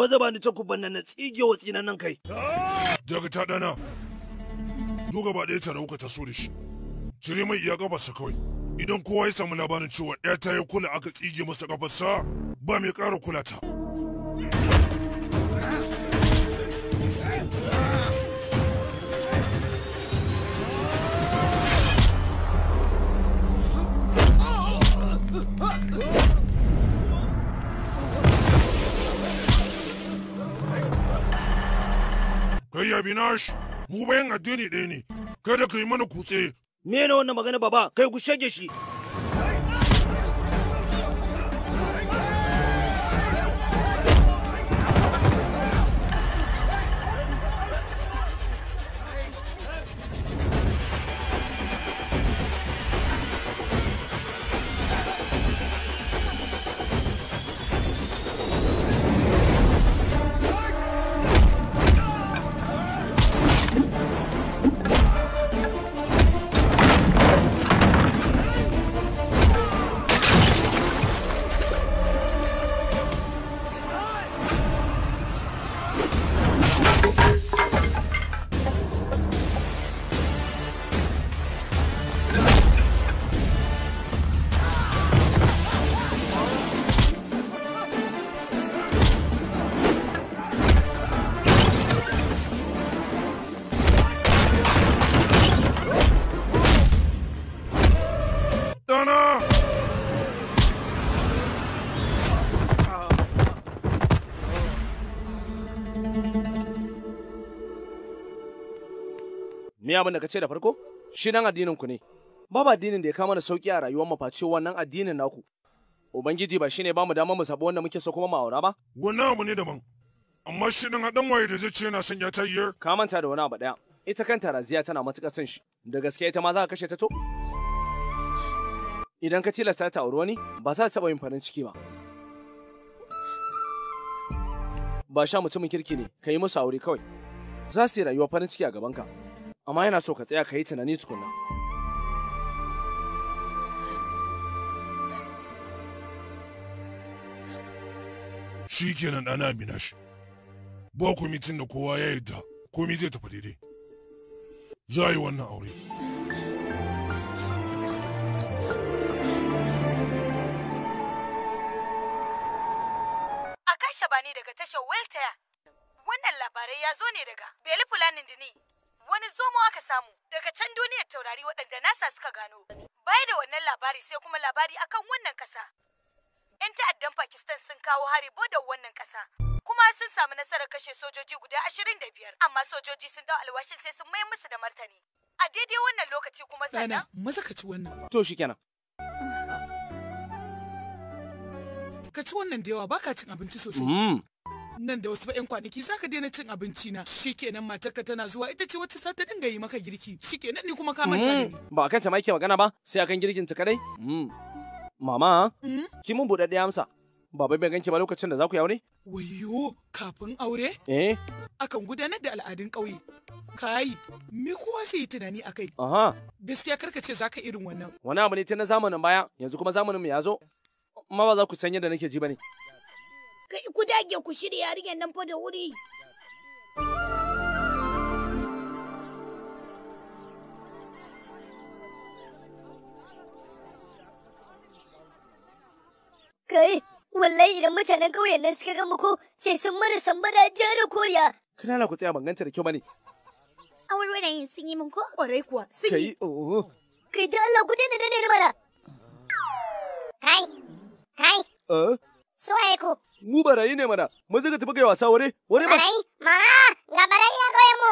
Maza ba ni takubban nan na tsige wa tsinan nan kai. Daga ta dana. Duk gaba ɗaya tare kuka taso da shi. Cire mai iya kafarsa kawai. Idan kowa ya samu labarin cewa ɗaya ta yi kula aka tsige masa kafarsa ba mai ƙara kula ta. Kai ya Binash, mu bayan addini ɗaya ne, kada ka yi mana kutse. Me ne wannan magana baba, kai ku shage shi. Dana! Me abin da ka ce da farko? Shi nan addinin ku ne. Babu addinin da ya kama da sauki a rayuwar mu face wannan addinin naku. Ubangiji ba shine ba mu dama mu sabo wanda muke so kuma mu aura ba? Wannan abu ne daban. Amma shi nan haɗin waye da zai ce yana son ya ta yiyar. Ka manta da wani abu ɗaya. Ita kanta Raziya tana matuƙar son shi. Da gaske ita ma za ka kashe ta to? Idan ka tilasta ta auri wani, ba za ta taɓa yin farin ciki ba. Ba sha mutumin kirki ne, ka yi musu aure kawai. Za su yi rayuwa farin ciki a gabanka. Amma yana so ka tsaya ka yi tunani tukunna. Shi kenan ɗana Binash. Ba kwamitin da kowa ya yarda, komi zai tafi daidai. Za a yi wannan aure. A kashe bani daga tashar Weltaya. Wannan labarai ya zo ne daga Beli Fulanin Dini. Wani zomo aka samu daga can duniyar taurari waɗanda NASA suka gano. Baya da wannan labari sai kuma labari akan wannan ƙasa. 'Yan ta'addan Pakistan sun kawo hari bodar wannan ƙasa. Kuma sun samu nasarar kashe sojoji guda 25, amma sojoji sun dau alwashin sai sun mai musu da martani. A daidai wannan lokaci kuma sannan Ɗana, maza ka ci wannan. To shikenan. Ka ci wannan da yawa baka cin abinci sosai. Mm. Nan da wasu 'yan kwanaki za ka daina cin abinci na. Shikenan matarka tana zuwa ita ce wacce za ta dinga yi maka girki. Shikenan ni kuma ka manta da ni. Ba akan ta ma yake magana ba, sai akan girkin ta kadai. Mm. Mama, ki mun buɗaɗɗe amsa. Baba bai ganki ba lokacin da za ku yi aure? Wayyo, kafin aure Eh, akan gudanar da al'adun ƙauye. Kai, me kowa sai yi tunani akai. aha. Gaskiya karka ce zaka irin wannan. Wani abu ne tun na zamanin baya, yanzu kuma zamanin mu ya zo. Amma ba za ku san yadda nake ji ba ne. Kai ku dage ku shirya yarinyar nan fa da wuri. Kai, wallahi idan mutanen ƙauyen nan suka ga mu ko sai sun mana sambada jere koriya. Kana na ku tsaya ban ganta da kyau bane. Awarwarayin sun yi min ko? Kwarai kuwa sun yi. Kai, oh. Kai da Allah ku daina daina mana. Kai, kai, Eh, su waye ku? mu barayi ne mana. Mun zuga tafi kai wasa ware, ware ba. Barayi? Mama, ga barayi a ƙauyen mu.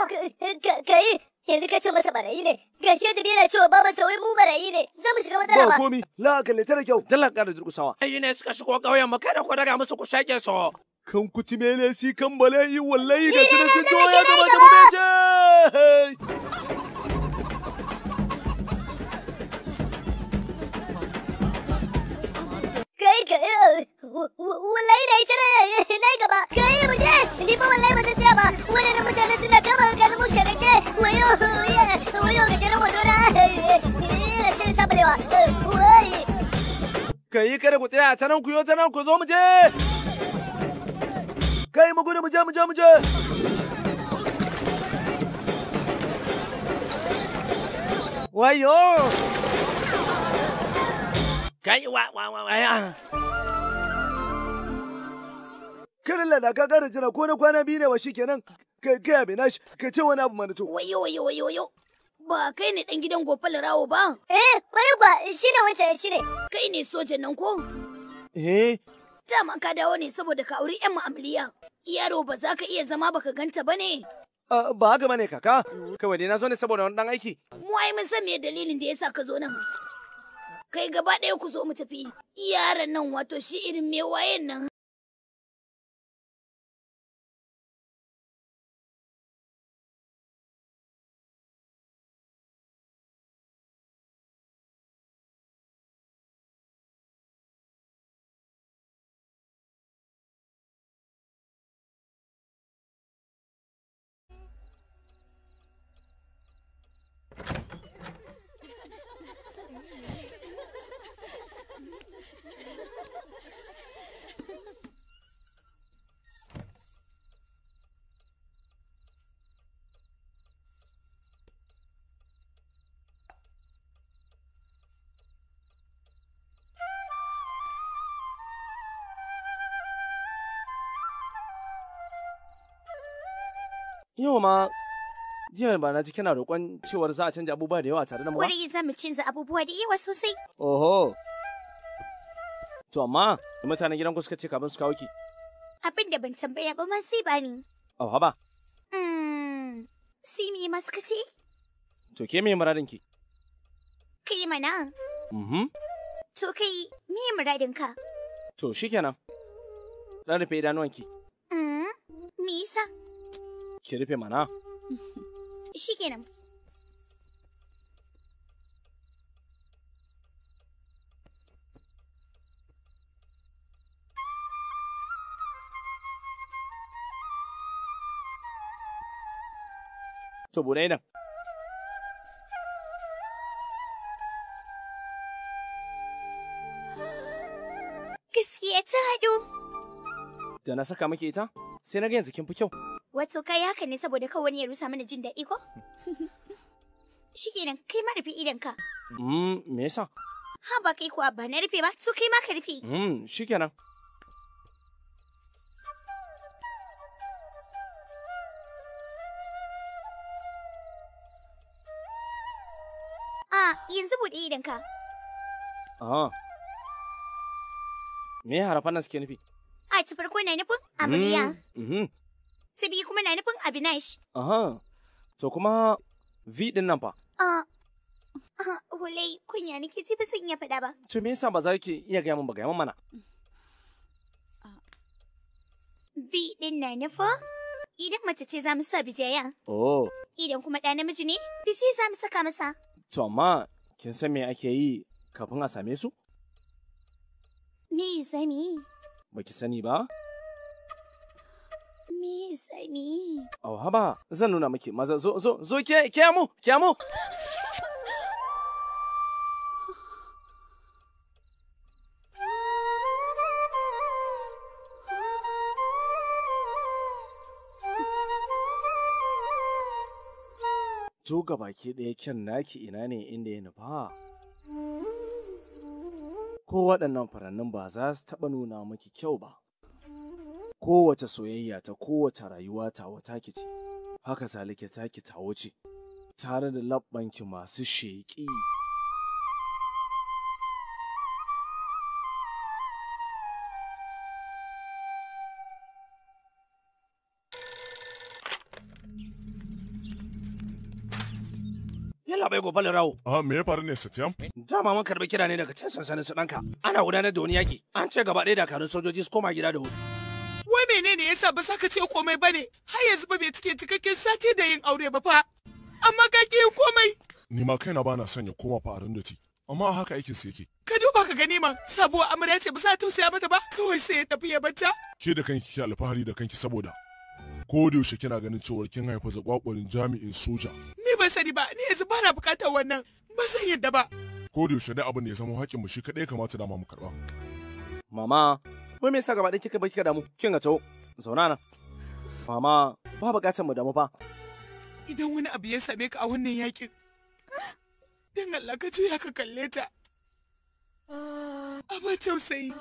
Kai, yanzu ka ce masa barayi ne. Gashi yanzu yana cewa baba wai mu barayi ne. Za mu shiga matsala Ba ba. komi, la kalle ta da kyau. Dalla ƙara durƙusawa. Ai ne suka shigo ƙauyen mu kada ku daga musu ku shake su. Kan kuti mele si kan bala'i wallahi ga su sun zo ya kamata mu bece. Kai kai wallahi na ita na yi gaba. Kai mu je, ni fa wallahi ba zan tsaya ba. Waɗannan mutane suna kama ka zama shagage. Wayo, wayo gajeren wando na. Yana cire sabalewa. Wai. Kai kada ku tsaya ta nan ku yo ta nan ku zo mu je. Kai mu gudu mu je mu je mu je. Wayo! Kai wa wa wa wa. Karin da ka kara jira ko na kwana biyu ne ba shikenan. Kai kai Abinash ka ce wani abu mana to. Wayo wayo wayo wayo. Ba kai ne dan gidan Gopal Rawo ba? Eh, kwarai kuwa shine wancan shine. Kai ne sojan nan ko? Eh. Dama ka dawo ne saboda ka auri 'yan mu'amaliya. Yaro ba za ka iya zama baka ganta ba ne? Ba haka bane kaka. Kawai dai na zo ne saboda wani dan aiki. Mu ai mun san me dalilin da yasa ka zo nan. Kai gaba ɗaya ku zo mu tafi. Yaron nan wato shi irin me wayen nan. Yau ma jiya ba na ji kina roƙon cewar za a canja abubuwa da yawa tare da mu ba? Kwarai za mu canza abubuwa da yawa sosai. Oho. To amma mutanen gidan ku suka ce kafin su kawo ki. Abin da ban tambaya ba ma sai ba ni. Oh haba. Sai me ma suka ce? To ke me muradin ki? Kai mana. Mhm. To kai me muradin ka? To shikenan. Dan rufe idanuwanki. Me yasa? Ki rufe mana. Shikenan. To bude idan. Gaskiya ta haɗu. Da na saka miki ita, sai na ga yanzu kin fi kyau. Wato kai haka ne saboda kawai wani ya rusa mana jin daɗi ko? Shikenan kai ma rufe idonka. Me yasa? Ha ba kai kuwa ba na rufe ba, to kai ma ka rufe. Shikenan. A yanzu buɗe idonka. Ah. Me harafan nan suke nufi? A ta farko na nufin amarya. Ta biyu kuma na nufin Abinash. Aha. To kuma V din nan fa? Walai kunya nake ji ba zan iya faɗa ba. To me yasa ba za ki iya gaya min ba, gaya min mana? V din na nufin idan mace ce za mu sa Bijaya. Oh. Idan kuma ɗa namiji ne, Biji za mu saka masa. To amma kin san me ake yi kafin a same su? Me za mu yi? Baki sani ba? Me za mu yi? Oh haba, zan nuna miki. Maza zo zo zo ke ke mu, ke mu. To baki ɗaya kyan naki ina ne inda ya nufa? Ko waɗannan furannin ba za su taɓa nuna miki kyau ba. Kowace soyayya ta kowace rayuwa tawa taki ce, haka zalika taki tawo ce, tare da labbanki masu sheƙi. Yalla bai Gopal Rawo. Ah, me ya faru ne Satyam? Dama mun karbi kira ne daga can sansanin su ɗanka. Ana gudanar da wani yaƙi. An ce gaba ɗaya dakarun sojoji su koma gida da wuri. Wai menene yasa ba za ka ce komai ba ne? Har yanzu ba bai cike cikakken sati da yin aure ba fa. Amma ka ki yin komai. Ni ma kaina bana son ya koma fa Arundhati. Amma haka aikin su yake. Ka duba ka gani man, sabuwar amarya ce ba za ta tausaya mata ba, kawai sai ya tafi ya bata. Ke da kanki ki alfahari da kanki saboda ko da yaushe kina ganin cewar kin haifa zakwakwalin jami'in soja. Ni ban sani ba, ni yanzu bana bukatar wannan. Ba zan yadda ba. Ko da yaushe dai abin da ya zama haƙƙin mu shi kaɗai kamata dama mu karɓa. Mama, wai me yasa gaba ɗaya kika bar kika damu? Kin ga taho. Zauna nan. Mama, ba bukatar mu damu fa. Idan wani abu ya same ka a wannan yakin, dan Allah ka juya ka kalle ta. Abin tausayi.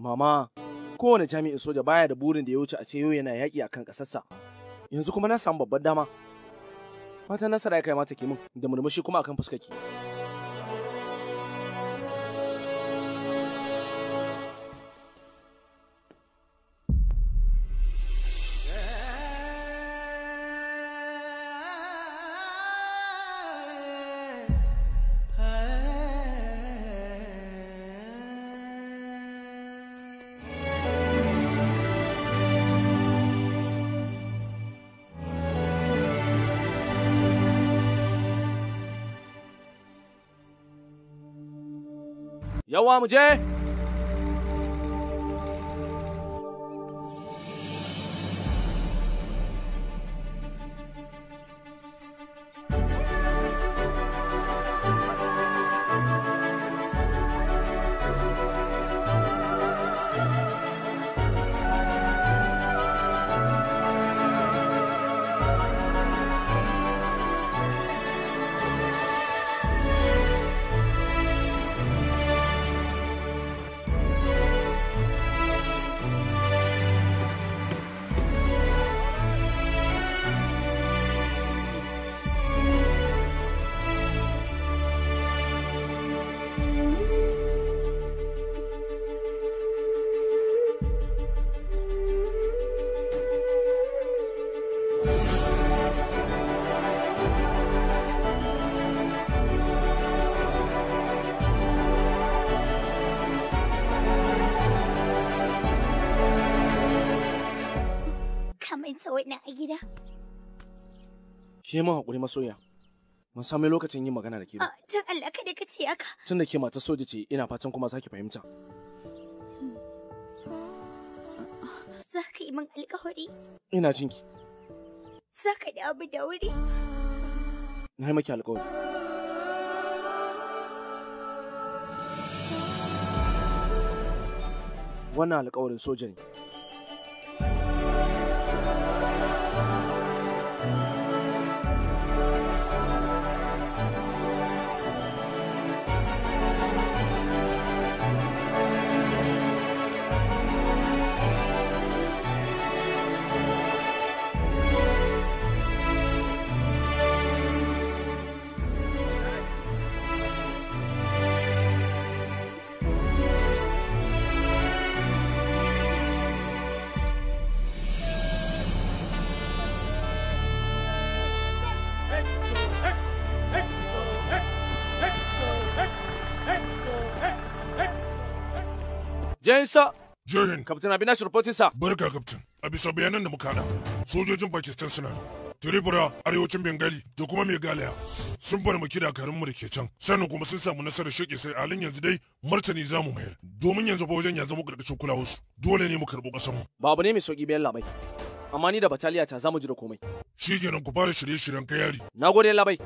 Mama, kowane jami'in soja baya da burin da ya wuce a ce yau yana yaƙi akan ƙasarsa. Yanzu kuma na samu babbar dama. Fatan nasara ya kai mata ki min da murmushi kuma akan fuskarki. Yawa mu je! Ka manta wannan a gida. Ke mun haƙuri masoya. Mun sami lokacin yin magana da ke ba. Dan Allah kada ka ce haka. Tun da ke matar soja ce ina fatan kuma za ki fahimta. Za ka yi min alkawari. Ina jin ki. Za ka dawo da wuri. Na yi maki alkawari. Wannan alkawarin soja ne. Jainsa! Jehin. Captain Abinash reporting sir. Barka Captain. A bisa bayanan da muka hada, sojojin Pakistan suna nan. Tripura, arewacin Bengali da kuma Meghalaya sun farmaki dakarunmu da ke can. Sannan kuma sun samu nasarar sheke sai halin yanzu dai martani za mu mayar. Domin yanzu fa wajen ya zama karkashin kulawarsu. Dole ne mu karɓo ƙasarmu. Ba abu ne mai sauki bayan labai. Amma ni da bataliya ta zamu ji da komai. Shikenan ku fara shirye-shiryen kai yari. Na gode labai.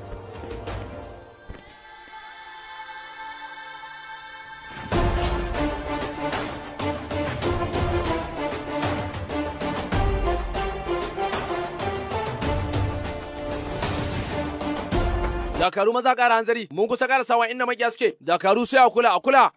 Dakaru maza ƙara hanzari, mun kusa ƙarasawa inda makiya suke. Dakaru sai a kula, a kula.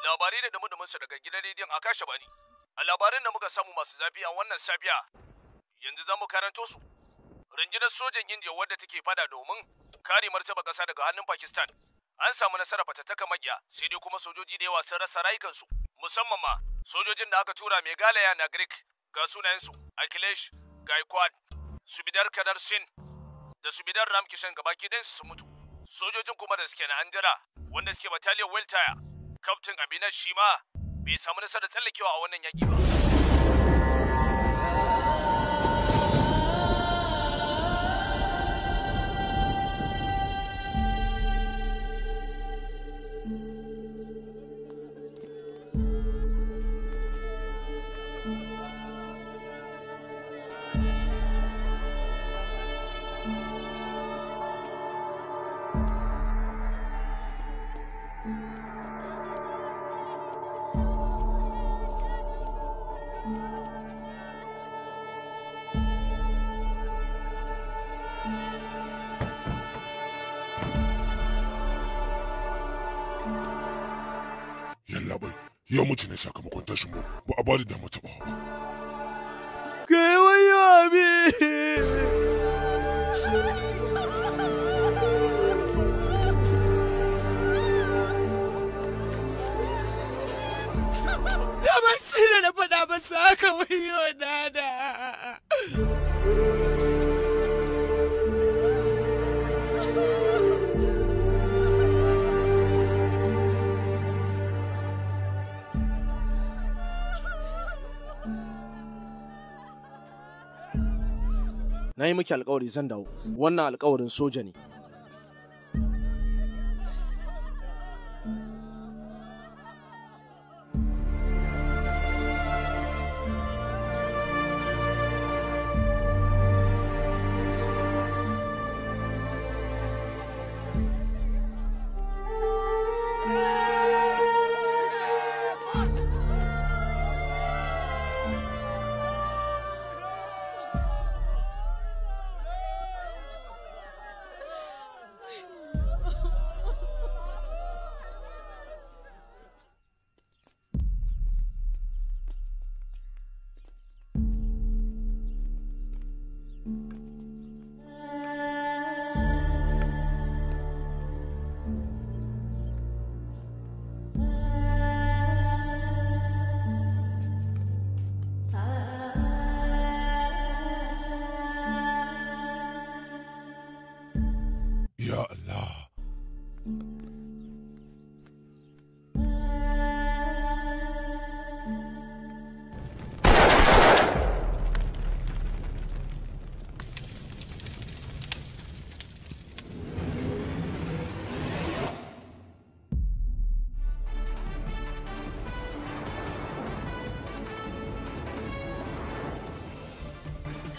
Labarai da dumudumin su daga gidan rediyon Akasha Bani. A labarin da muka samu masu zafi a wannan safiya, yanzu za mu karanto su. Rundunar sojan Indiya wadda take fada domin kare martaba ƙasa daga hannun Pakistan. An samu nasarar fatattaka makiya, sai dai kuma sojoji da yawa sun rasa rayukansu. Musamman ma sojojin da aka tura Meghalaya na Greek ga sunayensu Akhilesh Gaikwad, Subidar Kadar Singh da Subidar Ramkishan gabaki ɗayansu sun mutu. Sojojin kuma da suke na Andira wanda suke bataliyar Weltire, Kaftin Abinash shi ma bai samu nasarar tsallakewa a wannan yaƙi ba. Yallaɓai, ya mutu ne sakamakon tashin mu ba a ba da damar taɓawa ba. Kai wayo abi! Dama sai da na faɗa masa haka wayo nana. Na yi miki alkawari zan dawo. Wannan alkawarin soja ne. Ya Allah.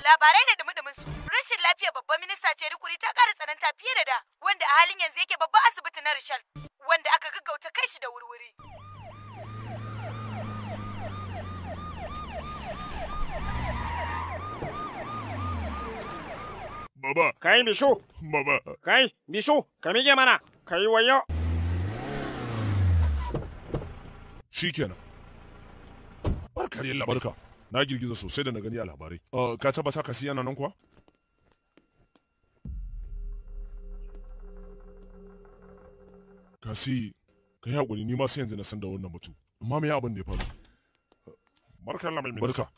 Labarai da dumi su. Rashin lafiyar babban minista ce rikuri ta ƙara tsananta fiye da da, wanda a halin yanzu yake babban asibiti na Rishal, wanda aka gaggauta kai shi da wurwuri. Baba. Kai Bishu. Baba. Kai Bishu, ka mige mana. Kai wayo. Shikenan. Barka da yalla barka. Na girgiza sosai da na gani a labarai. Ka tabbata ka siya nan kuwa? Kasi, ka yi haƙuri ni ma sai yanzu na san da wannan batu. Amma me abin da ya faru? Barka Allah mai minista.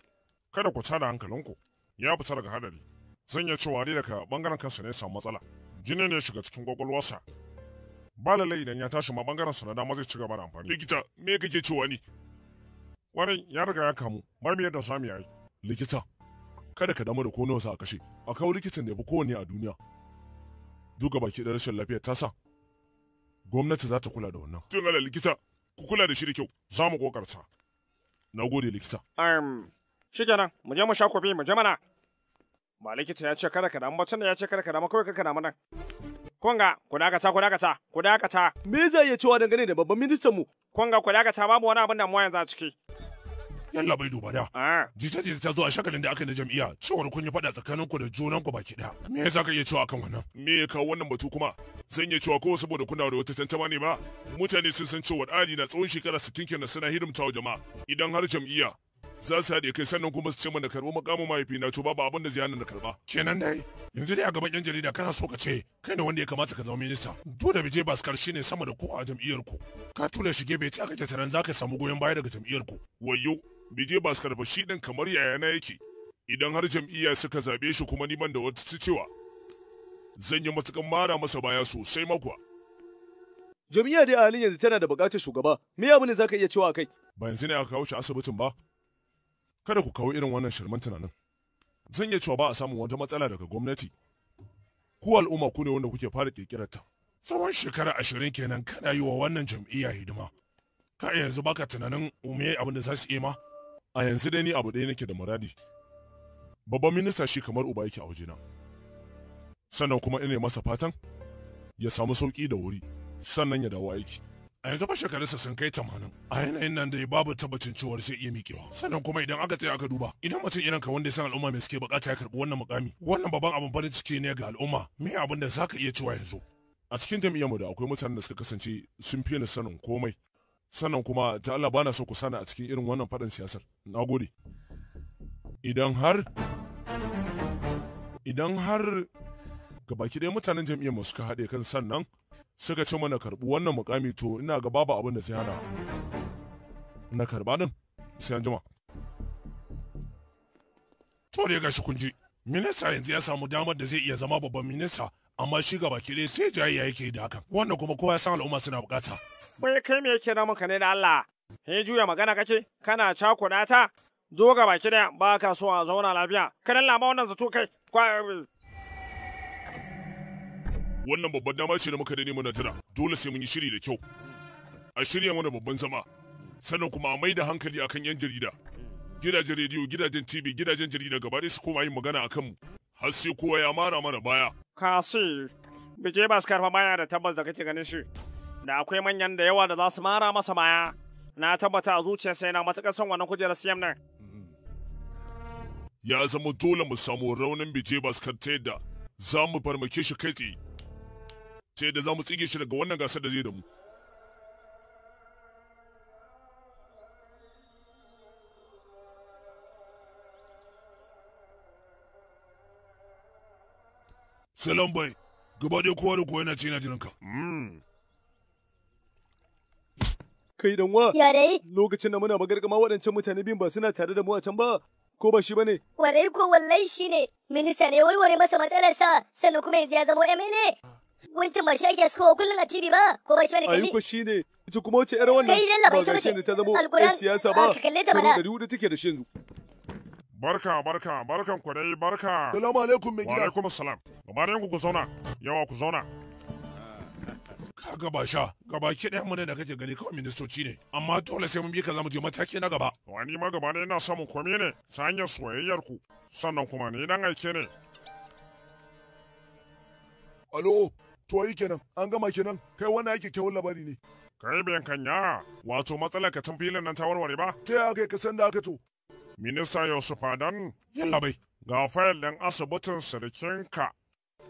Kada ku tada hankalinku. Ya fita daga hadari. Zan iya cewa dai daga bangaren kansa ne ya samu matsala. Jini ne ya shiga cikin kwakwalwarsa. Ba lallai idan ya tashi ma bangaren sa na dama zai ci gaba da amfani. Likita, me kake cewa ni? Kwarai ya riga ya kamu, ba mu yadda samu yayi. Likita, kada ka damu da ko nawa za a kashe. A kawo likitan da ya fi kowanne a duniya. Duka baki da rashin lafiyar tasa. Gwamnati za ta kula da wannan. Tun ala likita, ku kula da shi da kyau. Za mu kokarta. Na gode likita. Shikenan, mu je mu sha kofi mu je mana. Ba likita ya ce kada ka damu ba, tunda ya ce kada ka damu kawai kada ka damu nan. Kunga, ku dakata, ku dakata, ku dakata. Me zai iya cewa dangane da babban ministan mu? Kunga, ku dakata, babu wani abin damuwa yanzu a ciki. Yalla bai duba da. Jita jita ta zo a shagalin da aka yi na jam'iyya cewar kun yi faɗa tsakaninku da junanku baki ɗaya. Me yasa ka iya cewa akan wannan? Me ya kawo wannan batu kuma? Zan iya cewa ko saboda kuna da wata tantama ne ba? Mutane sun san cewa Ali na tsawon shekara 60 kenan suna hidimta wa jama'a. Idan har jam'iyya za su haɗe kai sannan kuma su ce mana karɓi mukamin mahaifina to babu abin da zai hana na karɓa. Kenan dai yanzu dai a gaban yan jarida kana so ka ce kai ne wanda ya kamata ka zama minista. Duk da Vijay Bhaskar shine sama da kowa a jam'iyyar ku. Ka tura shi gefe ta kake tanan zaka samu goyon baya daga jam'iyyar ku. Wayyo, Vijay Bhaskar fa shi ɗin kamar yayana yake. Idan har jam'iyya suka zaɓe shi kuma ni ban da wata cewa zan yi matukan mara masa baya sosai makwa. Jam'iyya dai a halin yanzu tana da buƙatar shugaba. Me abu ne zaka iya cewa kai? Ba yanzu ne aka kawo shi asibitin ba. Kada ku kawo irin wannan shirman tunanin. Zan iya cewa ba a samun wata matsala daga gwamnati. Ku al'umma ku ne wanda kuke fara kirkirar ta. Tsawon shekara 20 kenan kana yi wa wannan jam'iyya hidima. Ka yanzu baka tunanin me abin da za su iya ma? A yanzu dai ni abu ɗaya nake da muradi. Babban minista shi kamar uba yake a wajena. Sannan kuma ina masa fatan ya samu sauki da wuri sannan ya dawo aiki. A yanzu fa shekarunsa sun kai 80. A yanayin nan dai babu tabbacin cewar zai iya miƙewa. Sannan kuma idan aka tsaya aka duba, idan mutum irin ka wanda ya san al'umma mai suke bukata ya karɓi wannan mukami, wannan babban abin farin ciki ne ga al'umma. Me abin da zaka iya cewa yanzu? A cikin jam'iyyarmu da akwai mutanen da suka kasance sun fiye ni sanin komai. Sannan kuma ta Allah bana so ku sani a cikin irin wannan faɗin siyasar. Nagode. Idan har gabaki ɗaya mutanen jam'iyyar mu suka haɗe kan sannan suka ce mana karɓi wannan mukami to ina ga babu abin da zai hana na karɓa din sai an jima. To dai gashi kun ji, minista yanzu ya samu damar da zai iya zama babban minista amma shi gabaki ɗaya sai jayayya yake da hakan wannan kuma kowa ya san al'umma suna bukata. Wai kai me yake damun ka ne da Allah? He juya magana kake kana cakuɗa ta zo gabaki ɗaya ba ka so a zauna lafiya. Ka lallama wannan zato kai. Wannan babban dama ce da muka dane muna jira dole sai mun yi shiri da kyau a shirya mana babban zama sannan kuma a mai da hankali akan yan jarida gidajen rediyo gidajen tv gidajen jarida gaba ɗaya su koma yin magana akan mu har sai kowa ya mara mana baya. Kasi Vijay Bhaskar fa baya da tabbas da kake ganin shi da akwai manyan da yawa da za su mara masa baya na tabbata a zuciyarsa yana matuƙar son wannan kujerar CM nan. Ya zama dole mu samu raunin Vijay Bhaskar ta yadda za mu farmake shi kai tsaye ta yadda za mu tsige shi daga wannan gasar da zai da mu. Salam bai, gaba ɗaya kowa da kowa yana ce yana jiran ka. Kai dan wa? Ya dai? Lokacin da muna magargama waɗancan mutane biyun ba suna tare da mu a can ba, ko ba shi bane? Warai ko wallahi shi ne. Minista ne warware masa matsalarsa sannan kuma yanzu ya zama MLA. Wancan ba shi ake haskowa kullum a TV ba, ko ba shi bane kalli? Ayyuka shi ne, ita kuma wace ƴar wannan Kai lalla ba bai gashi yanzu ta zama Alquran, ƴar siyasa ba. ka kalle ta mana. Karo 400 take da shi yanzu. Barka barka barkan ku dai barka. Salamu alaikum mai Wa gida. alaikum salam. Gaba ɗayan ku ku zauna. Yawa ku zauna. Kaga ba sha, gabaki ɗayan mu ne da kake gani kawai ministoci ne, amma dole sai mun bi ka za mu je mataki na gaba. Wani ma gaba ɗaya ina samun komai ne ta hanyar soyayyar ku. Sannan kuma ni dan aike ne. Alo, to yi kenan, an gama kenan, kai wannan yake kyawun labari ne. Kai biyan kanya wato matsalar ka tun filin nan ta warware ba. Ta yaya kai ka san da aka to? Minista Yusuf Adan Yalla bai. ga fayil ɗin asibitin sirikinka.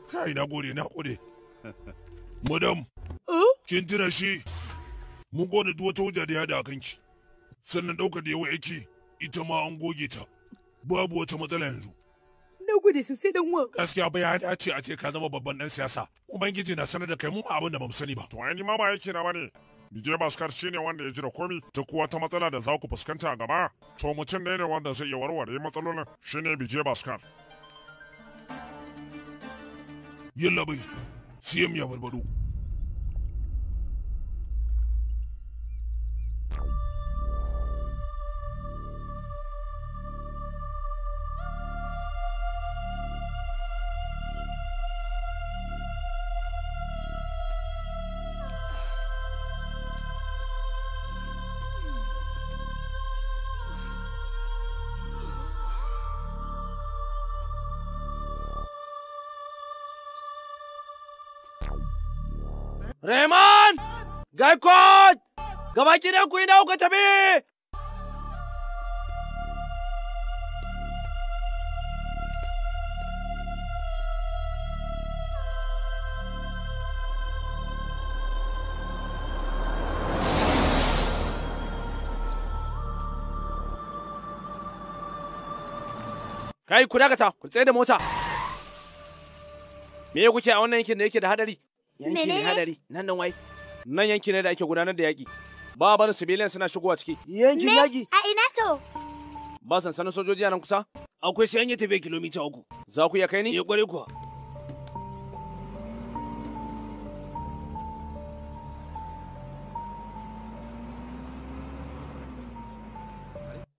Kai na gode, na gode. Madam, kin tuna shi? Mun gode duk wata hujja da ya da kanki. Sannan ɗaukar da yawa aiki, ita ma an goge ta. Babu wata matsala yanzu. Na gode sosai dan uwa. Gaskiya bai ya dace a ce ka zama babban ɗan siyasa. Ubangiji na sanar da kai mu ma abin da bamu sani ba. To ai ni ma ba yake na bane. Vijay Bhaskar shine wanda ya ji da komi duk wata matsala da za ku fuskanta a gaba. To mutum ne wanda zai iya warware matsalolin shine Vijay Bhaskar. Yalla bai, CM ya barbado. Rehman! Gaikot! Gabaki ɗayan ku ina kuka tafi! Kai ku dakata, ku tsaye da mota. Me ya kuke a wannan yankin da yake da hadari? Yanki ne hadari, nan nan wai. Nan yanki ne da ake gudanar da yaki. Ba barin civilian suna shigowa ciki. Yankin yaki. A ina to? Ba sansanin sojoji a nan kusa? Akwai sai an yi tafiya kilomita 3. Za ku iya kai ni? Ya kware kuwa.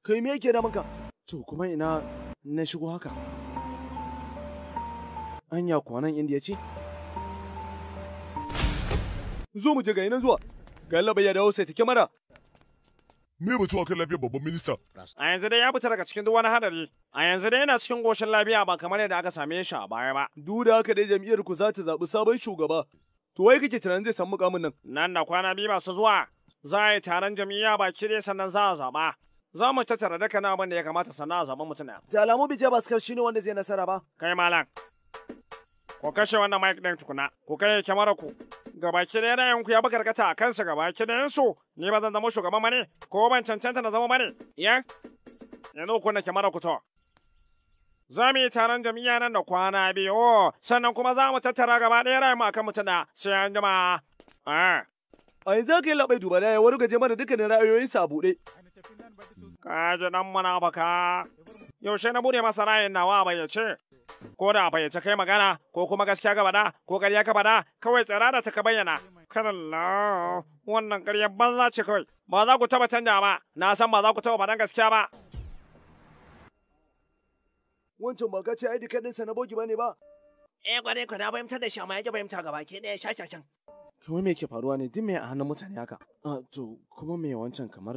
Kai me yake damunka? To kuma ina na shigo haka? Anya kuwa nan Indiya ce? Zo mu je ga nan zuwa. Ga Allah ya dawo sai ta kyamara. Me batu akan lafiyar babban minista? A yanzu dai ya fita daga cikin duk wani hadari. A yanzu dai yana cikin goshin lafiya ba kamar yadda aka same shi a baya ba. Duk da haka dai jam'iyyar ku za ta zaɓi sabon shugaba. To wai kake tunanin zai samu mukamin nan? Nan da kwana 2 masu zuwa za a yi taron jam'iyya baki dai sannan za a zaɓa. Za mu tattara dukkan abin da ya kamata sannan a zaɓi mutum ɗaya. Da alamu Bijay Baskar shine wanda zai nasara ba. Kai malam. Ku kashe wannan mic ɗin tukuna, ku kai kyamarar ku. Gabaki ɗaya ra'ayinku ya bi karkata a kansa gabaki ɗayansu, ni ba zan zama shugaban ba ne, ko ban cancanta na zama ba ne, ya? Yanzu ku kunna kyamarar ku to. Za mu yi taron jam'iyya nan da kwana 2, sannan kuma za mu tattara gaba ɗaya ra'ayinmu akan mutum ɗaya, sai an jima. A yanzu aka yi labai duba da ya wargaje mana dukkanin ra'ayoyinsa a buɗe. Ka ji ɗan munafaka. Yaushe na bude masa ra'ayin nawa a bayyace? Ko da a bayyace kai magana, ko kuma gaskiya ka faɗa, ko ƙarya ka faɗa, kawai tsira da ta ka bayyana. Kalla, wannan ƙaryar banza ce kawai. Ba za ku taɓa canja ba, na san ba za ku taɓa faɗan gaskiya ba. Wancan ba ka ce ID card ɗinsa na bogi ba ne ba? Eh kwarai kwa na fahimtar da shi amma ya ki fahimta gaba ke ɗaya shashashan. Kuma me ke faruwa ne? Duk me a hannun mutane haka? To kuma me wancan kamar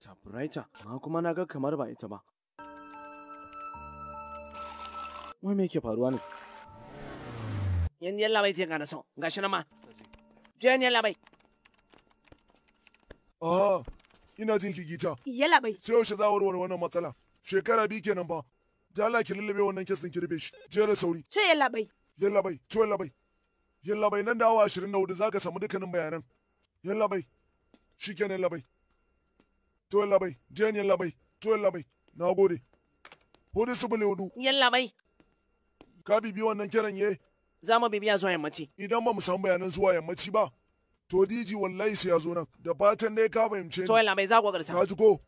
typewriter, amma kuma na ga kamar ba ita ba. Wai me yake faruwa ne? Yanzu yalla bai je ga so, gashi na ma. Je yalla bai. Ah, ina jin ki Gita. Yalla bai. Sai yaushe za a warware wannan matsala? Shekara 2 kenan fa. Da Allah ki lullube wannan kesin ki rufe shi. Je da sauri. To yalla bai. Yalla bai, to yalla bai. Yalla bai nan da awa 24 za ka samu dukkanin bayanan. Yalla bai. Shikenan yalla bai. To yalla bai, je ni yalla bai. To yalla bai. Na gode. 404. Yalla bai. Ka bibi wannan kiran ye? Za mu bibiya zuwa yammaci. Idan ba mu samu bayanan zuwa yammaci ba, to DG wallahi sai ya zo nan. Da fatan dai ka fahimce ni. To yalla bai za ku garta. Ka ji ko?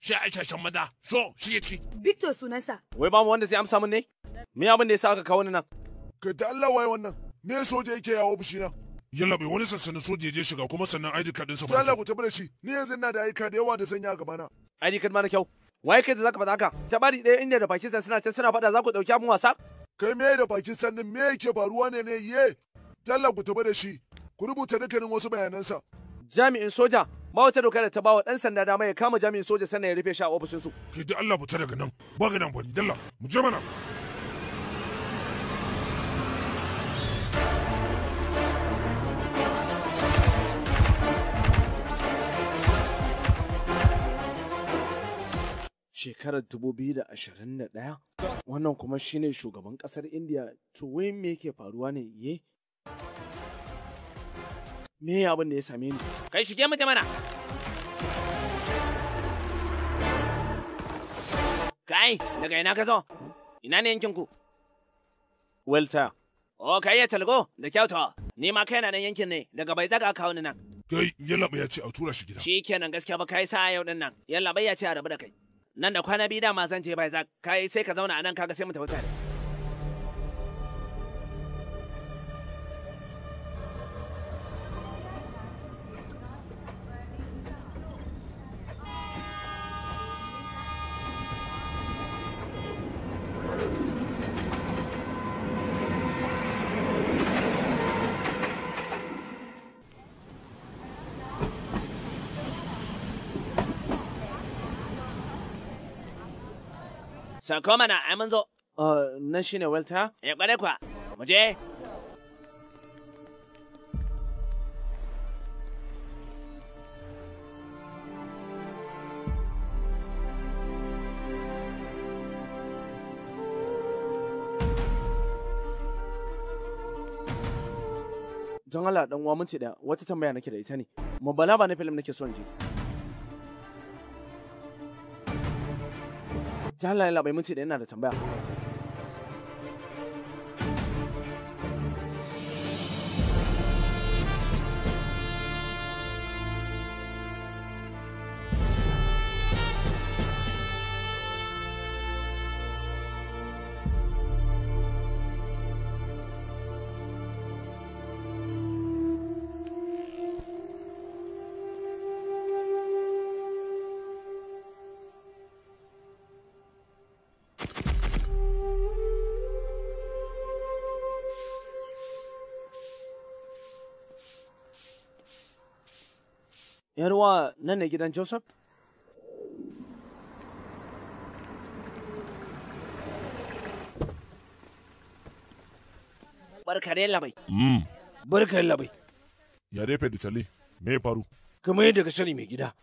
Shi a shashen maza, so shi ya ciki. Victor sunansa. Wai ba mu wanda zai amsa mun ne? Me abin da ya sa aka kawo ni nan? Ka ta Allah waye wannan. Me soja yake yawo ofishina? Yalla bai wani sansanin soja ya je shiga kuma sannan ID card ɗinsa ba. Allah ku tafi da shi. Ni yanzu ina da aika da yawa da sanya a gabana. ID card mara kyau. Waye kai da zaka faɗa haka? Ta bari ɗaya India da Pakistan suna can suna faɗa za ku ɗauki abin wasa? Kai me da Pakistan din me yake faruwa ne ne ye? Talla ku tafi da shi. Ku rubuta dukkanin wasu bayanansa. Jami'in soja ba wata doka da ta bawa ɗan sanda dama ya kama jami'in soja sannan ya rufe shi a ofishin su. Kai da Allah fita daga nan. Ba ga nan bari dalla. Mu je mana. Shekarar 2021 wannan kuma shine shugaban kasar India. To wai me yake faruwa ne ye? Me abin da ya same ni? Kai shige mu mana. Kai daga ina ka zo? Ina ne yankin ku? Welta. O kai ya talgo da kyau to. Ni ma kai na nan yankin ne daga bai zaga kawo ni nan. Kai yalla ya ce a tura shi gida. Shikenan gaskiya ba kai sa yau din nan. Yalla bai ya ce a rabu da kai. Nan da kwana 2 dama zan je bai za kai sai ka zauna a nan kaga sai mu tafi tare. Sako mana, ai mun zo. Nan shine Welta? Eh, kwarai kuwa. Mu je. Don Allah dan uwa minti daya, wata tambaya nake da ita ne. Mabala ba na film nake son je. Jala yalla bai minti da ina da tambaya. Yarwa nan ne gidan Joseph? Barka da labai. Barka da labai. Ya dai Feditali, me ya faru? Kamar yadda ka sani mai gida,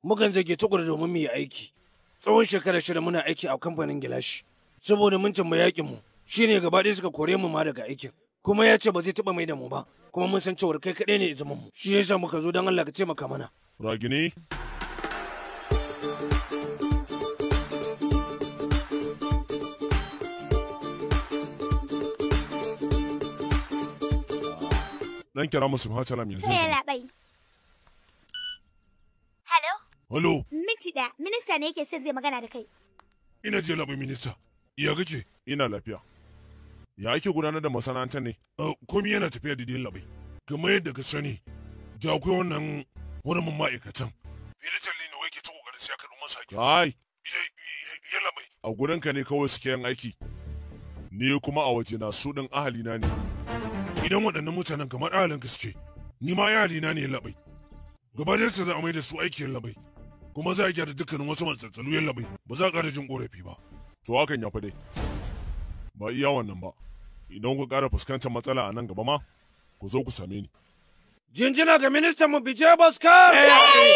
mukan zage tukur domin mu yi aiki. Tsawon shekara 6 muna aiki a kamfanin gilashi. Saboda mun tambayi yakin mu, shine gaba ɗaya suka kore mu ma daga aikin. Kuma ya ce ba zai taɓa mai da mu ba, kuma mun san cewar kai kaɗai ne zaman mu. Shi yasa muka zo don Allah ka taimaka mana. Ragini? Dan kira musu Hachalam yanzu. Sai labai. Hello? Hello? Minti ɗaya, minista ne yake son zai magana da kai. Ina je labai minista. Ya kake? Ina lafiya. Ya ake gudanar da masana'antar ne? Komi yana tafiya daidai labai. Kamar yadda ka sani, da akwai wannan wani ma'aikatan. Peter Lee ne wai ke ta kokarin sai aka masa aiki. Ai, ya labai. A gurinka ne kawai suke yin aiki. Ni kuma a waje na su ɗin ahalina ne. Idan waɗannan mutanen kamar ahalinka suke, ni ma ahalina ne labai. Gaba da za a mai da su aiki labai. Kuma za a gyara dukkanin wasu matsatsalu labai. Ba za a ƙara jin ƙorafi ba. To hakan ya fi dai. Ba iya wannan ba. Idan ku ƙara fuskantar matsala a nan gaba ma, ku zo ku same ni. Jinjina ga ministan mu Vijay Bhaskar!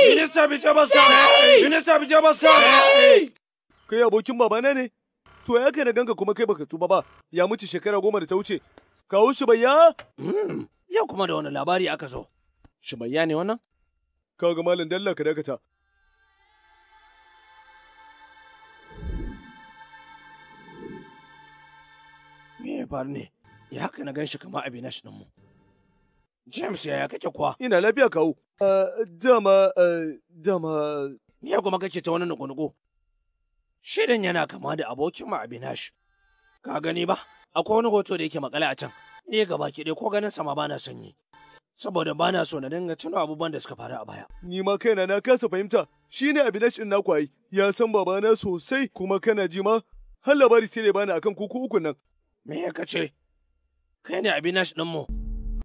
Minista Vijay Bhaskar! Minista Vijay Bhaskar! Kai abokin babana ne? To ya kai na ganka kuma kai baka tuba ba. Ya mutu shekara 10 da ta wuce. Kawo shi bayya? Yau kuma da wani labari aka zo. Shibayya ne wannan? Kaga malam Dalla ka dakata. Me ya faru ne? Ya haka na gan shi kamar Abinash ɗinmu. James yaya kake kuwa? Ina lafiya kawo. Dama, dama. Me kuma kake ta wani nuku-nuku? Shirin yana kama da abokin mu Abinash. Ka gani ba? Akwai wani hoto da yake makale a can. Ni gaba ki ko ganin sama bana son yi. Saboda bana so na dinga tuno abubuwan da suka faru a baya. Ni ma kaina na kasa fahimta. Shi ne Abinash ɗin naku ai. Ya san babana sosai kuma kana ji ma har labari sai da bani akan kuku ukun nan. Me ya kace? Kai ne Abinash ɗinmu.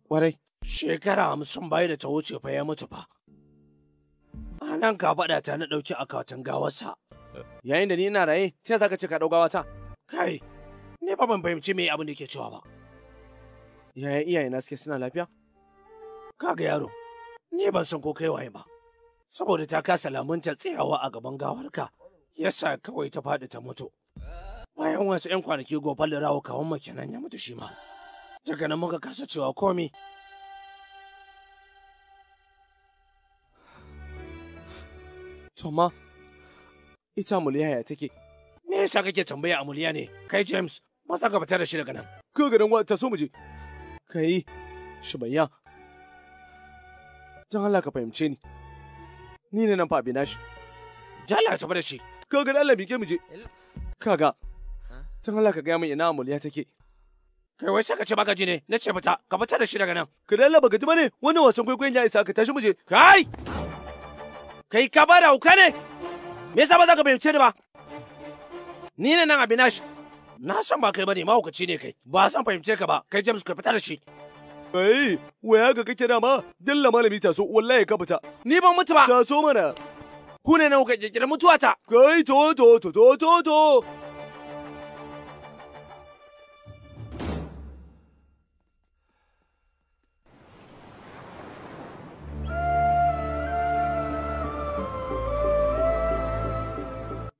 Kwarai. Shekara 50 baya da ta wuce fa ya mutu fa. A nan ka faɗa ta na ɗauki akwatin gawarsa. Yayin da ni ina raye, sai za ka ce ka ɗau gawata. Kai, ni fa ban fahimci me abin da ke cewa ba. Yaya iyayena suke suna lafiya? Kaga yaro, ni ban san ko kai waye ba. Saboda ta kasa lamunta tsayawa a gaban gawarka, yasa kawai ta faɗi ta mutu. Bayan wasu 'yan kwanaki gobe rawo kawun mu kenan ya mutu shi ma. Daga nan muka kasa cewa komi. Toma, ita Amuliya ya take? Me yasa kake tambaya Amuliya ne? Kai James, ba za ka fita da shi daga nan. Kaga dan ta so mu je. Kai, Shibayya. Don Allah ka fahimce ni. Ni ne nan fa Abinash. Jala ta da shi. Kaga dan Allah miƙe mu je. Kaga. Don Allah ka gaya min ina Amuliya take. Kai wai sai ka ce baka ji ne, na ce fita, ka fita da shi daga nan. Ka dan Allah baka ji bane, wannan wasan kwaikwayon ya isa ka tashi mu je. Kai! Kai ka bada hauka ne? Me yasa ba za ka fahimce ni ba? Ni ne nan Abinash. Na san ba kai bane, mahaukaci ne kai. Ba san fahimce ka ba, kai James ka fita da shi. Kai, waya ga kake dama? Dalla malami taso, wallahi ka fita. Ni ban mutu ba. Taso mana. Ku ne nan kuka kirkiri mutuwata. Kai to to to to to to.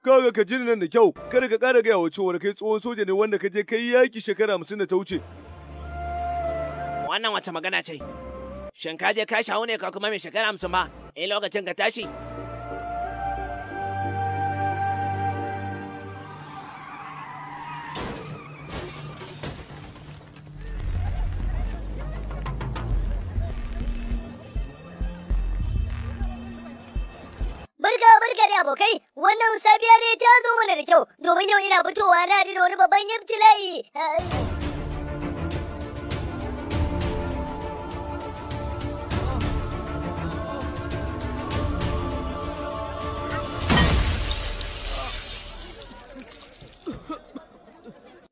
Kaga ka ji nan da kyau, kada ka ƙara gaya wa cewar kai tsohon soja ne wanda ka je kai yaƙi shekara 50 da ta wuce. Wannan wace magana ce? Shin ka je ka shawo ne ka kuma mai shekara 50 ba? Eh lokacin ka tashi. abokai, wannan safiya ne ta zo mana da kyau, domin yau ina fitowa na da wani babban ibtila'i.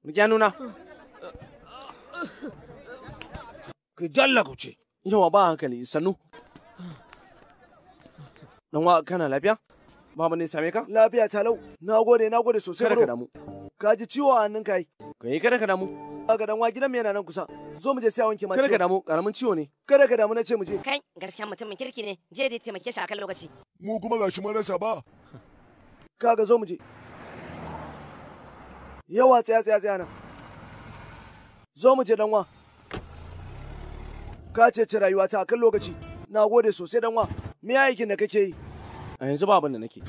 Rike nuna. Ki jalla ku ce. Yawa ba hankali sannu. Dan wa kana lafiya? Baba ne same ka? Lafiya talau. Nagode, nagode sosai. Kada ka damu. Ka ji ciwo a hannun kai. Kai kada ka damu. Ga dan wa gidan mu yana nan kusa. Zo mu je sai a wanke ma Kada ka damu, karamin ciwo ne. Kada ka damu na ce mu je. Kai gaskiya mutumin kirki ne. Je da taimake shi akan lokaci. Mu kuma gashi mun rasa ba. Kaga zo mu je. Yawa tsaya tsaya tsaya nan. Zo mu je dan wa. Ka ceci rayuwata akan lokaci. Na gode sosai dan wa. Me aikin da kake yi? A yanzu ba abin da nake.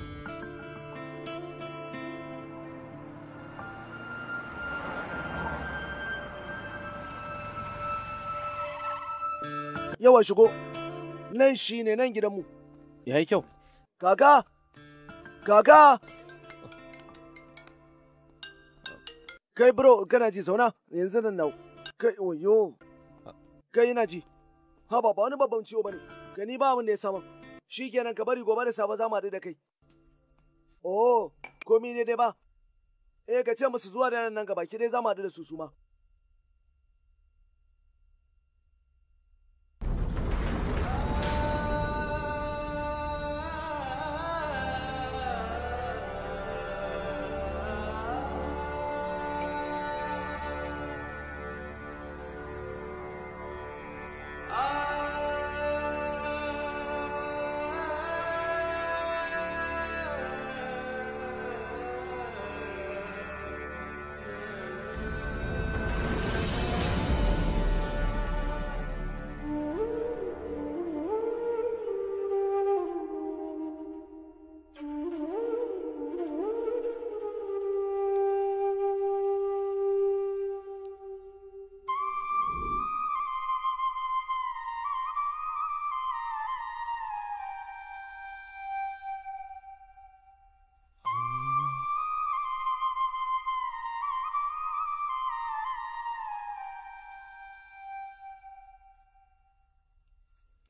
Yawa shigo. Nan shine nan gidanmu. Yayi kyau. Kaka! Kaka! Kai bro, kana ji zauna yanzu nan nau. Kai oyo. Kai ina ji. Haba ba wani babban ciwo bane. Ka ni ba abin da ya samu. Shikenan ka bari gobe da safe za mu haɗu da kai. Oh, komi ne dai ba. Eh ka ce musu zuwa da nan gaba ki dai za mu haɗu da su suma.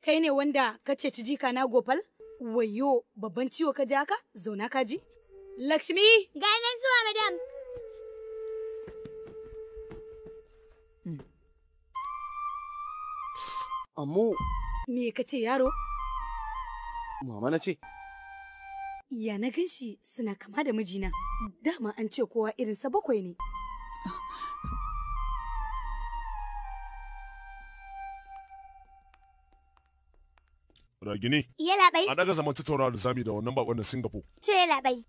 Kai ne wanda ka ceci jika na Gopal? Wayo, babban ciwo ka ji haka? Zauna ka ji? Lakshmi! Ga nan zuwa madam. Ammu, Me ka ce yaro? mama na ce. Ya na gan shi suna kama da mijina. Dama an ce kowa irinsa bakwai ne. Ragini. Yalla bai. A daga zaman tattaunawa da zami da wannan bakon na Singapore. Ce yalla bai.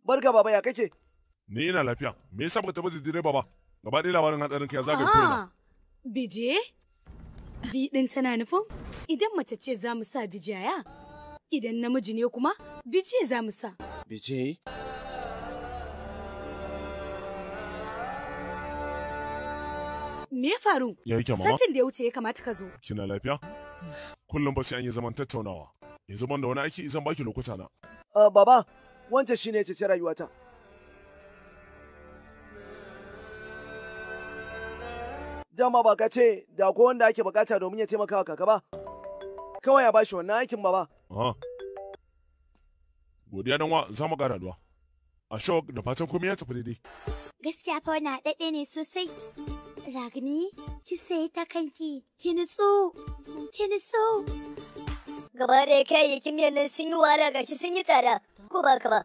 Barka baba ya kake? Ni ina lafiya. Me yasa baka tabbata direba ba? Gaba ɗaya labarin hatsarin ka ya zagaye ko'ina. Ah, Bije? Vi ɗin tana nufin idan mace ce za mu sa Vijaya, idan namiji ne kuma Bije za mu sa. Bije? Me ya faru? Ya yi kyau, mama. Satin da ya wuce ya kamata ka zo. Kina lafiya? Kullum ba sai an yi zaman tattaunawa. Yanzu ban da wani aiki zan baki lokuta na. Baba, wancan shine ya ceci rayuwata. Dama ba ka ce da ko wanda ake bukata domin ya taimaka wa kaka ba. Kawai ya bashi wannan aikin baba. Aha. Godiya dan wa za mu ƙara haɗuwa. Ashok da fatan komai ya tafi daidai. Gaskiya fa wannan haɗaɗɗe ne sosai. Ragini, ki sayi ta kanki, ki nutsu, ki nutsu. Gaba ɗaya kayayyakin miyan nan sun yi wahala gashi sun yi tsada, ko ba ka ba?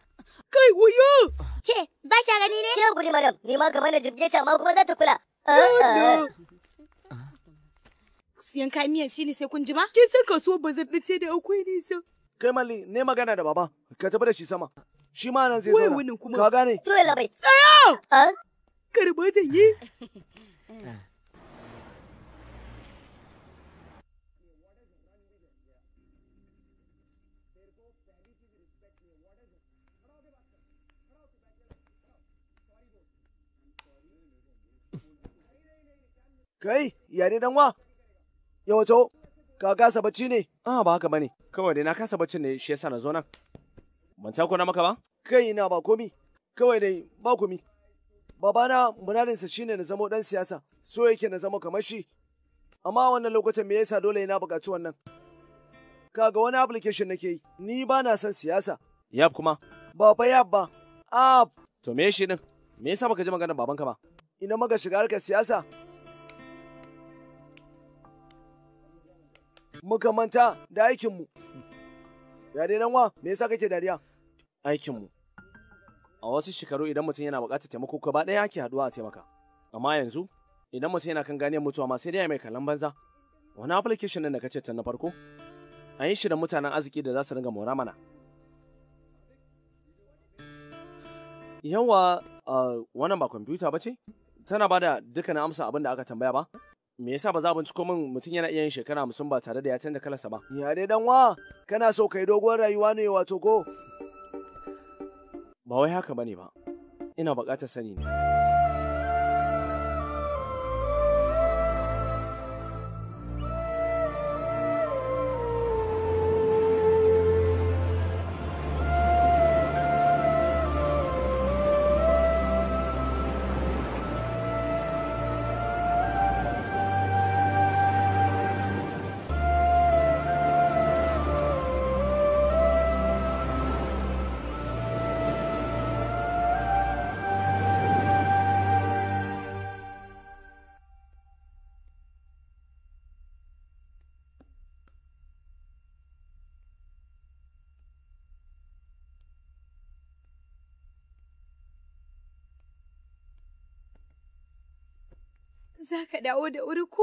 Kai wayo! Ke, ba kya gani ne? Ki hakuri madam, ni ma kamar na jibge ta amma kuma za ta kula. Siyan kayan miyan shine sai kun jima? Kin san kasuwar bazar ɗin ce da akwai nisa. Kai malli, ne magana da baba, ka tafi da shi sama. Shi ma nan zai Wai zauna. wannan kuma. Ka gane? To yalla bai. Tsaya! Karba zan yi. Kai, ya ne dan wa? Yawa to, Ka kasa bacci ne? Ah, ba haka bane. Kawai dai na kasa baccin ne shi yasa na zo nan. Ban takura maka ba? Kai ina ba komi. Kawai dai ba komi. Babana muradinsa shine na zamo dan siyasa, so yake na zama kamar shi. Amma wannan lokacin me yasa dole na buƙaci wannan? Kaga wani application nake yi, ni ba na son siyasa. Yap kuma? Ba fa yap ba, app. To me shi din? Me yasa baka ji maganar babanka ba? Ina maka shiga harkar siyasa? Muka manta da aikinmu. Ya dai nan wa, me yasa kake dariya? Aikinmu. A wasu shekaru idan mutum yana buƙatar taimako gaba ɗaya ake haɗuwa a taimaka. Amma yanzu idan mutum yana kan ganiyar mutuwa ma sai dai mai kallon banza. Wani application ɗin da kace tun na farko? An yi shi da mutanen arziki da za su ringa mora mana. Yawa, wannan ba kwamfuta ba ce? Tana ba da dukkanin amsa abin da aka tambaya ba? Me yasa ba za a binciko min mutum yana iya yin shekara 50 ba tare da ya canza kalarsa ba? Ya dai dan wa, kana so kai doguwar rayuwa ne wato ko? Ba wai haka bane ba. Ina buƙatar sani ne. Za ka dawo da wuri ko?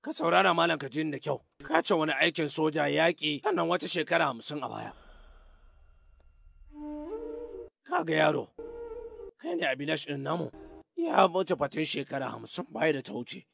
Ka saurara malam ka jin da kyau. Ka ce wani aikin soja yaƙi sannan wata shekara 50 a baya. Ka ga yaro, kai ne Abinash ɗin namu. Ya mutu fatin shekara 50 baya da ta wuce.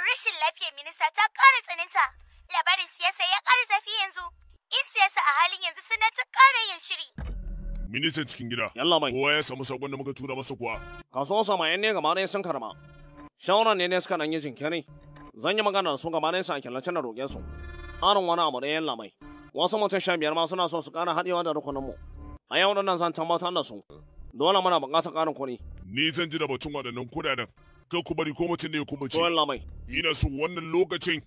Rashin lafiyar minista ta ƙara tsananta. Labarin siyasa ya ƙara zafi yanzu. 'Yan siyasa a halin yanzu suna ta ƙara yin shiri. Ministan cikin gida. Yalla mai. Kowa ya samu sakon da muka tura masa kuwa. Kaso 70 ne gaba ɗaya sun karba. Shawaran ne ne suka ɗan yi jinkiri. Zan yi magana da su gaba ɗaya su a killace na roƙe su. Ƙarin wani abu ɗaya yalla mai. Wasu mutum 15 ma suna so su ƙara haɗewa da rukuninmu. A yau ɗin nan zan tabbatar da su. Dole muna buƙatar ƙarin kuɗi. Ni zan ji da batun waɗannan kuɗaɗen. Kar ku bari ko mutum ne ya kuma ce. To yalla mai. Ina so wannan lokacin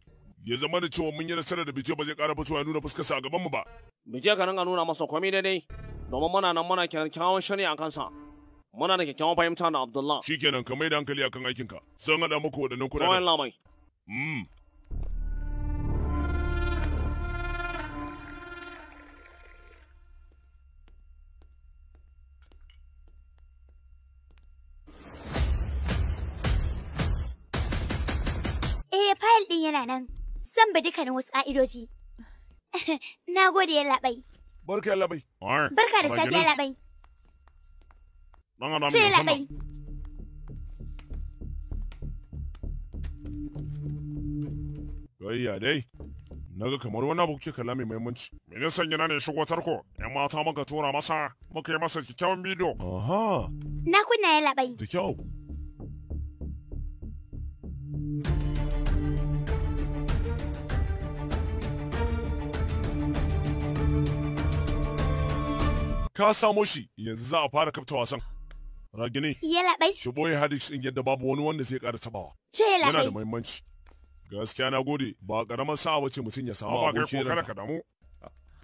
ya zama da cewa mun yi nasara da Bije ba zai ƙara fitowa ya nuna fuskarsa a gabanmu ba. Bije ka ringa nuna masa komai daidai. Domin muna nan muna kyakkyawan shiri a kansa. Muna da kyakkyawan fahimta da Abdullah. Shikenan ka mai da hankali akan aikinka. Zan haɗa muku waɗannan To kuɗaɗen. yalla mai. Eh, fayil ɗin yana nan. Zan bi dukkanin wasu ƙa'idoji. Na gode yallaɓai. Barka yallaɓai. Barka da safiya yallaɓai. Dan adam To yallaɓai. Gayya dai. Naga kamar wani abu kuke kalla mai muhimmanci. Ministan gida ne shigo tarko. 'Yan mata muka tura masa muka yi masa kyakkyawan bidiyo. Aha, Na kunna yallaɓai. da kyau. Ka samo shi yanzu za a fara kafta wasan. Ragini, Yallaɓai. shi boye hadis ɗin yadda babu wani wanda zai ƙara tabawa. To Yana da yallaɓai. muhimmanci. Gaskiya na gode ba ƙaramar sa'a bace mutum ya samu Amma kai aboki ko kada irin ka damu.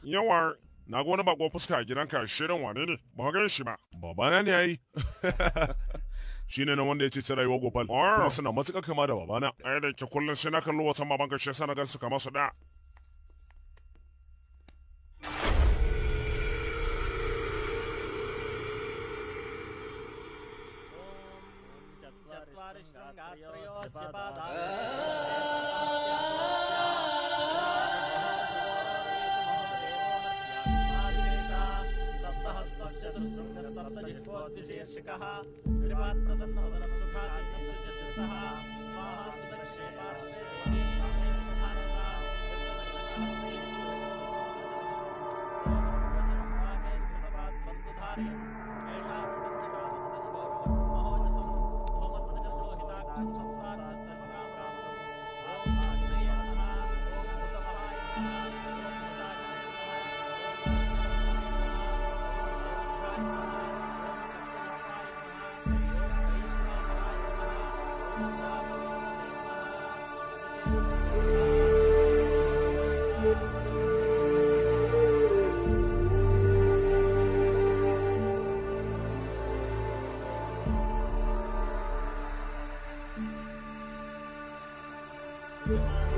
Yawa, na ga wani bako fuska a gidanka shirin wane ne? Ba ka gan shi ba. Babana ne yayi. Shi ne na wanda ya ce rayuwar Gopal. Kuma suna matuƙar kama da babana. Ai da ke kullum sai na kalli wata babanka shi yasa na gan su kamar su da. Thank